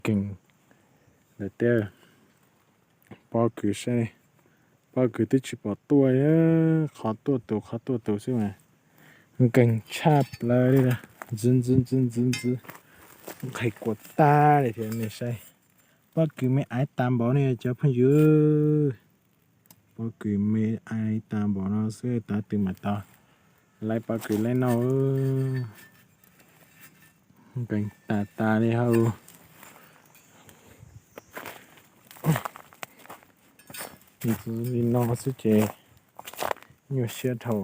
Keeg lawm tiag. Pob kws saib, pob kws twb tsis pom tuaj, qhov tuaj tus qhov tuaj tus xwb mas nkeeg tshaj plaws li. Ntxwv ntxwv ntxwv ntxwv ntxwv, nqhis kua tag li thiab nej saib. Pob kws me aiv tas npaum ne cov phooj ywg. Pob kws me aiv tas npaum no xwb tab twg mam tau laib pob kws laib noj. Nkeeg tas tas li hauj. Li no xwb ces nyuaj siab dhau.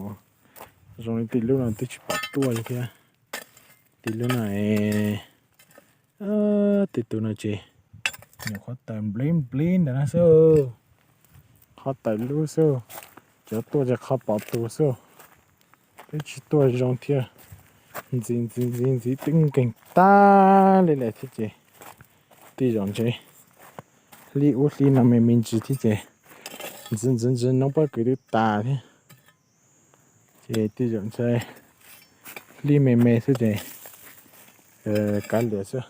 Zoo li tej lub no twb tsis pom tuaj li thiab. Tej lub no, tej tus no ces nyuam qhuav tawm nplib nplib ntawm no xwb. Qhov tawm lub xwb, cov tuaj ces qhov pom tus xwb. Twb tsis tuaj zoo thiab. Ntxiv ntxiv ntxiv ntxiv twb nkeeg tag li lawm thiab ces tej zaum ntshe hli ub hli no me me ntsis thiab ces ntxwv ntxwv ntxwv noob pob kws twb tas thiab. Ces tej zaum ntshe hli me me xwb ces kav liam xwb.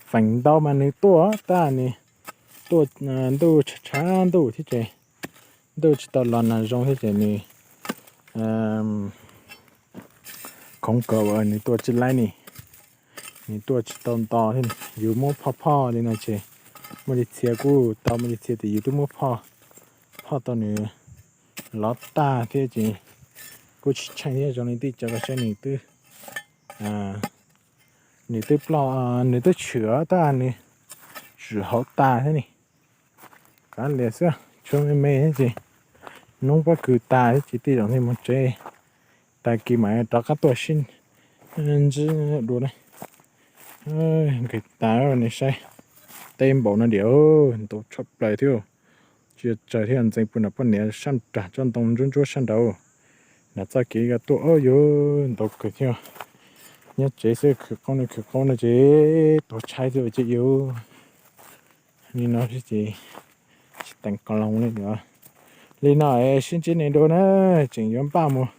Feem ntau mas nws tuaj tab nws tuaj ntuj tshav tshav ntuj thiab ces ntuj tsis tau los nag zoo thiab ces nws khoov kom nws tuaj tsis laib ni. Nws tuaj tsis tau nto thiab. Yus muab phoj phoj li no ces muaj li txhia kuj tau, muaj li txhia ces yus twb muab phoj, phoj tau nws lov tag thiab ces kuj tsis tsheej thiab. Zoo li tij cov koj saib nws twb, nws twb ploj, nws twb tshwm tab nws swm hauv tas thiab ni. Kav liam xwb, tshuav me me thiab ces noob pob kws tas thiab ces tej zaum li mus tsev, tag kis mam rov qab tuaj sib ntsib dua na. Nqis tas nej saib, teb npaum no diam, ntau tshaj plaws thiab. Tsis yog tsawg thiab, ntxeev pw nram poj niam sab nrag tsob ntoo ntsuab ntsuab sab nraud. Nram txoj kev yuav tuaj yuav ntau kawg thiab. Nyob tsev xwb khwv qoob no khwv qoob no ces tuag tshaib xwb ces yuav li no ces tsis teem qos loos li. Li no sib ntsib nej dua na, tseem yuav npaj mus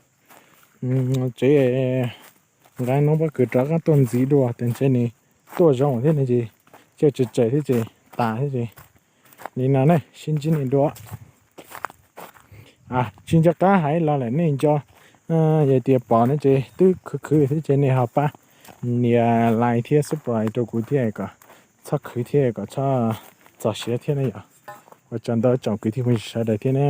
tsev, nqa noob pob kws rov qab tuaj ntxiv dua tes ntshe nws tuaj zoo thiab ne ces coj tsawg tsawg thiab ces tas thiab ces. Li no ne sib ntsib nej dua. Tsis nco qab hais los lawm nej nco, yog tias pom no ces twb khwv khwv thiab ces nej ho pab nias like thiab subscribe rau kuv thiab kom txhob khwv thiab kom txhob txog siav thiab na yom. Ua tsaug ntau tsoom kwv tij phooj ywg sawv daws thiab na.